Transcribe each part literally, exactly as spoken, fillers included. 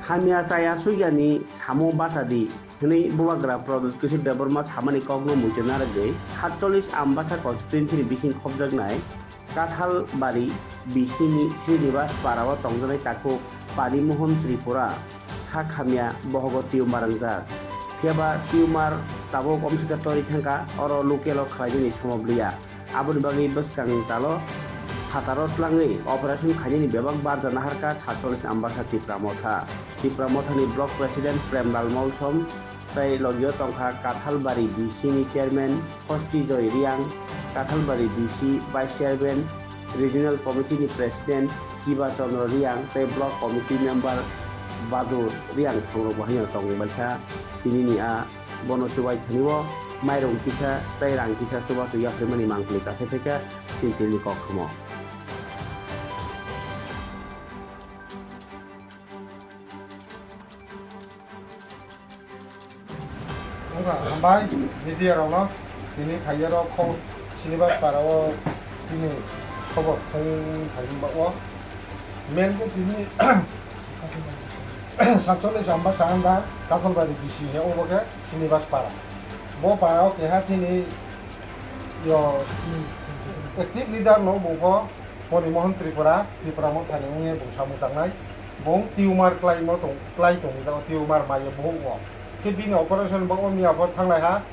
Hamya chaya sukyani samung bacha di hwnwi Bubagra Pradyut Kishore Debbarma samani kokno muitu narwgwi satchollis Ambasa constituency ni bising khopjaknai Kathalbari bisini Srinivas Para o tongjaknai takhuk Pani Mohan Tripura sak hamya bohogo tumor wngjak. Phiyaba tumor tabuk omsika tori thangkha, oro local o khlainani somob liya. Aboni bagwi bwskang talo phataro tlangwi operation khainani bebak barja naharkha satchollis Ambasa Tipra Motha. Tipra Mothani Block President Premlal Molsom tei logio tongkha Kathalbari B C ni Chairman Hosti Joy Riang, Kathalbari B C Vice Chairman, Regional Committee ni President Kiba Chandra Riang tei Block Committee Member Badur Riang songrok bo haino tongbaikha. Tinini a Bono chubai thani-o mairung kisa tei rang kisa chubachu yaphaimani mangpili kasai phaikha Sintilni kokthomo. Wngkha hambai media rokno tini phaiyaro khobor Srinivas Para o tini khobor thung thani ba o main khe tini satchollis Ambasa anda Kathalbari B C he obo khe Srinivas Para. Bo para o keha chini yo active leader no bung pho Moni Mohan Tripura, Tipra Mothani wngwi bung samung tangnai. Bung tumor klai mo tong, klai tong jago, tumor mai buhuk o. Khe bini operation bo miya pho thanglai ha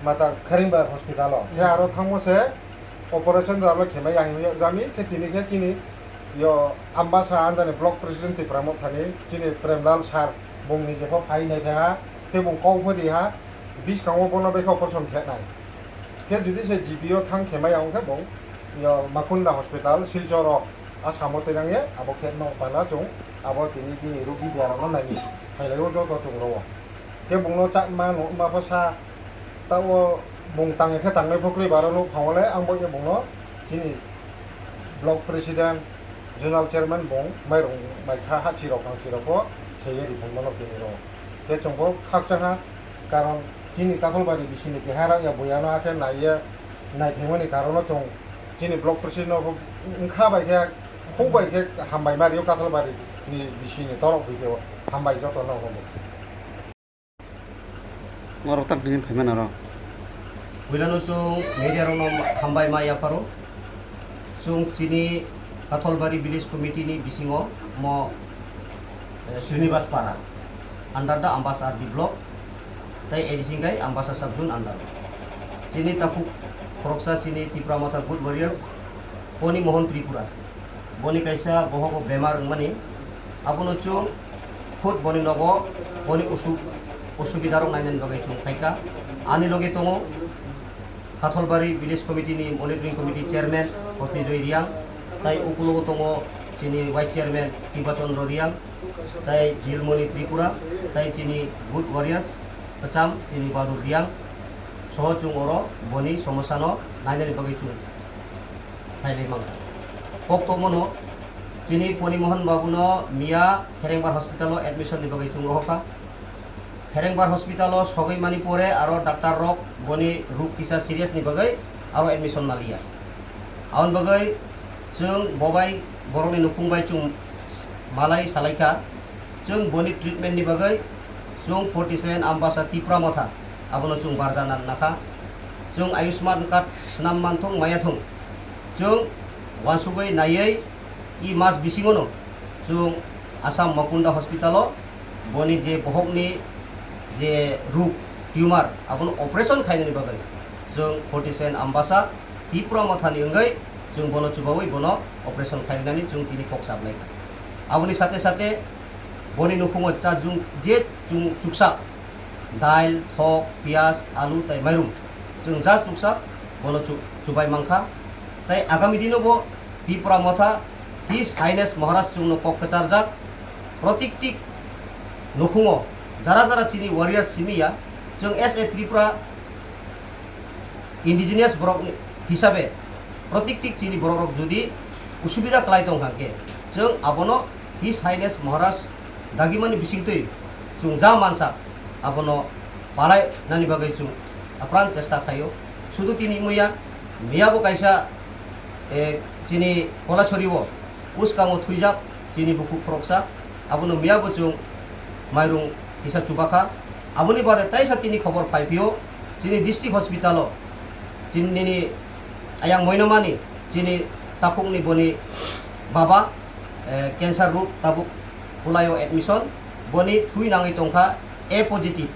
mata Kherengbar hospital o. Khe aro thangmo se operation ralo khemai yang jami khe tini khe chini yo Ambasa andani block president Tipra Mothani chini Premlal sir bung ni jepho phai nai pha ha, tei bung kok pho ri ha, biskango bono bai khe operation khe nai. Khe jodi se G B o thang khemai ang khe bung yo Makunda hospital Silchor o a samo tei nang ye abo khe no pana chung abo tini bini rugi biya rok no nai ni phai lai o joto chung ro o. Khe bung no cha ma no ma pho sa ta o bung tang khe tang nai pho kwrwi baro no phang o le ang bo ye bung no chini block president, zonal chairman bung mairung mai kha ha chirok thang chirok bo kheye ri phung mano tini ro. Khe chwng bo khakchang ha, karon chini Kathalbari bisini keha rang ya buya no akhe nai ye nai phemani karon no chwng chini block president no wngkha bai khe huk bai khe hambai ma rio Kathalbari ni bisini torok bai khe hambai joto no hobo. Norok tak nini phaimani norok. Puilano chwng media rokno hambai ma yapharo. Chwng chini Kathalbari Village Committee ni bisingo mo, eh, Srinivas Para under the Ambasa R D block tei A D C kai Ambasa sub zone under. Chini takhuk khoroksa chini Tipra Motha Good Warriors Poni Mohan Tripura. Boni kaisa bohogo bemar wngmani, abono chwng khud boni nogo boni usu-, usubida rok nainani bagwi chwng phaikha. Ani loge tongo Kathalbari Village Committee ni Monitoring Committee Chairman Hosti Joy Riang, tai ukulogo tongo chini Vice Chairman Kiba Chandra Riang, tai Jilmoni Tripura, tai chini Good Warriors Kacham, chini Badur Riang, soho chwng oro boni somosya no nainani bagwi chwng phailai mankha. Koktwmano chini Poni Mohan Babu no miya Kherengbar hospital o admission ni bagwi chwng rohorkha. Kherengbar hospital o sogwi mani pore aro doctor rok boni ruk kisa serious ni bagwi aro admission naliya. Aboni bagwi chwng bobai borokni nukhung bai chwng malai salaikha. Chwng boni treatment ni bagwi chwng forty seven Ambasa Tipra Motha abono chwng barjana nakha. Chwng Ayushman card swnam manthung maya thung, chwng uansugwi naiwi i mas bisingono chwng Assam Makunda Hospital o boni je bohokni je ruk, tumor, abono operation khainani bagwi chwng forty seven Ambasa Tipra Mothani wngwi chwng bono chubawi bono operation khainani chwng tini kok sablaikha. Aboni sate sate boni nukhungo cha jung je chwng chuksa dail, thok, piyaj, alu tai mairum chwng ja chuksa bono chu-, chubai mankha. Tai agami dino bo Tipra Motha His Highness Maharaj chwngno kok kwcharjak, protikti nukhungo jara jara chini warrior simi ya, chwng as a Tripura indigenous borok hisabe protikti chini borok rok jodi usubida kwlai tong kha khe, chwng abono His Highness Maharaj dagimani bisingtwi chwng ja mansa abono palai nani bagwi chwng apran chesta khaio. Sudu tini muya, miya bo kaisa, eh, chini Kolachori o uskango thwijak chini bukhuk khoroksa, Abono miya bo chwng mairung kisa chubakha. Aboni bade taisa tini khobor phaiphio, chini district hospital o chini nini ayang Moinamani chini takhukni boni baba, eh, cancer road tabuk Khulaio admission, boni thui nangwi tongkha, A positive.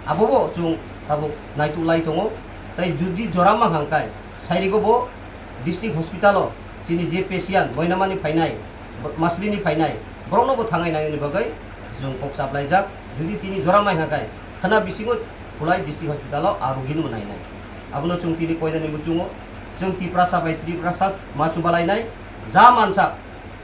Abobo chwng tabuk naituk lai tongo. Tai judi jora ma hangkai, sairigo bo district hospital o chini je patient Moinamani phainai, Masrini phainai, borokno bo thangai nainani bagwi chwng kok chaplaijak. Judi tini jora mai hangkai, khwna bisingo Khulai district hospital o a rogino nainai. Abono chwng tini koinani muchungo, chwng Tiprasa bai Tiprasa ma chubalainai, ja mansa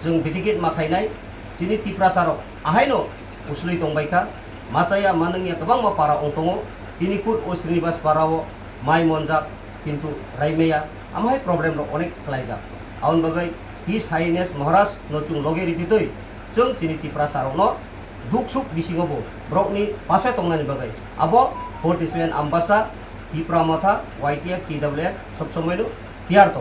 chwng dedicate ma khainai, chini Tiprasa rok ahaino uslui tongbaikha, machaya manwngya kwbangma para ong tongo, tini kut o Srinivas para o mai monjak, kintu raimaya, amahai problem rok onek khlaijak. Aboni bagwi His Highness Maharaj no chwng loge rititwi chwng chini Tiprasa rokno duk suk bisingo bo borokni pase tongnani bagwi abo forty seven Ambasa, Tipra Motha, Y T F, T W F sob somoino tiyar tongo.